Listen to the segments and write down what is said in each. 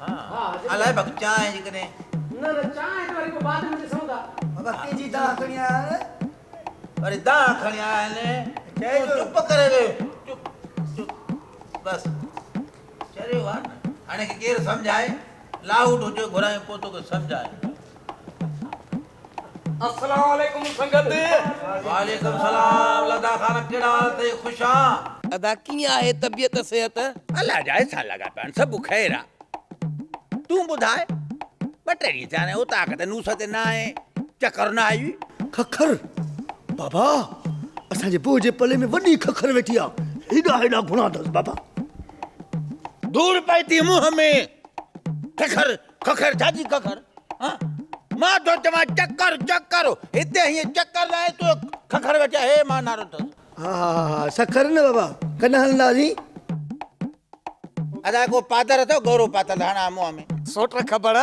ها الائي بڪ چانهه جيڪڏهن. نه نه چانهه ته وري پوء بعد ۾ ڏسون ٿا. بابا ڪنهن جي دانهن کڻي آيا آهن؟ وري دانهن کڻي آيا آهن. چئجو. تون چپ ڪري ويهه. چپ چپ بس چريو آ نه. هاڻي کي ڪير سمجهائي. لاهوت هجي گهرايون پوء توکي سمجهائي. السلام عليڪم سنگت. وعليڪم سلام لدا خان ڪهڙا حال اٿئي خوش آن. ادا ڪيئن آهي طبيعت صحت. الله جا احسان لڳا پيا آهن سڀ خير آ تون ٻڌاء ٻه ٽي ڏينهن ٿيا آهن اوطاق تي نوس تي نه آئين چڪر نه آئي. ککر بابا اسان جي بوء جي پلي ۾ وڏي ککر ويٺي آ هيڏا هيڏا گهڻا اٿس بابا. ڌوڙ پئي ٿي منهن ۾ ککر ککر ڇا جي ککر ها مان ٿو چوان چڪر چڪر هتي هيئن چڪر ناهي تو ککر ويٺي آهي هي مان نارو اٿس. ها ها ها سکر نه بابا ڪڏهن هلنداسين. ادا ڪو پادر اٿو گورو پاتل هڻان منهن ۾. سوٽ خبر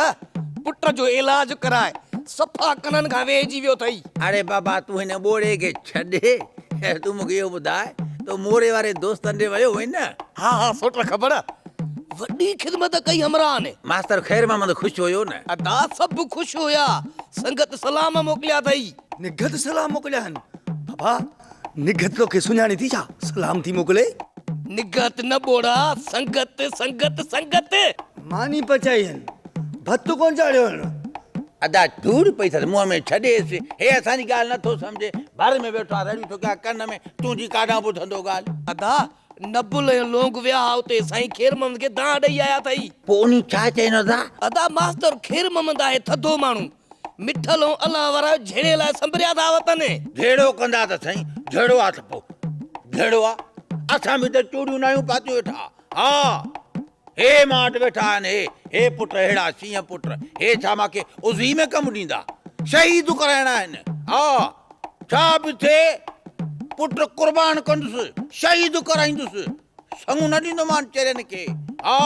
پٽ جو علاج ڪرائي صفا ڪنن کان ويهجي ويو اٿئي. اڙي بابا تون هن ٻوڙي کي ڇڏ تون مونکي اهو ٻڌاء تو موري واري دوستن ڏي ويو هئين نه. ها ها سوٽ خبر وڏي خدمت ڪئي همراهن. ماستر خير محمد خوش هيو نه. ادا سڀ خوش هيا سنگت سلام موڪليا اٿئي. نگهت سلام موڪليا آهن. بابا نگهت توکي سڃاڻي ٿي ڇا سلام ٿي موڪلي. نگهت نه ٻوڙا سنگت سنگت سنگت. ماني پچائي هن ڀت ڪونه چاڙهيو هن. ادا ڌوڙ پئي اٿس منهن ۾ ڇڏيس هي اسان جي ڳالهه نٿو سمجهي ڀر ۾ ويٺو آ رڙيون ٿو ڪيان ڪن ۾ تنهنجي ڪاڏانهن ٻڌندو ڳالهه. ادا نبل ۽ لونگ ويا ها اتي سائين خير محمد کي دانهن ڏئي آيا اٿئي. پوء انهي ڇا چين ادا؟ ادا ماستر خير محمد آهي ٿڌو ماڻهو. مٺل ۽ الله وارا جهيڙي لاء سنڀريا ٿا وتن. جهيڙو ڪندا ته سائين جهيڙو آ ته پوء جهيڙو آ. اسان به ته چوڙيون ناهيون پاتيون ويٺا. ها هي مان وٽ ويٺا آهن هي هي پٽ ههڙا شينهن پٽ هي ڇا مان کي عضوي ۾ ڪم ڏيندا. شهيد ڪرائڻا آهن. ها ڇا به ٿئي پٽ قربان ڪندس، شهيد ڪرائيندس، سڱ نه ڏيندومان چرين کي. ها.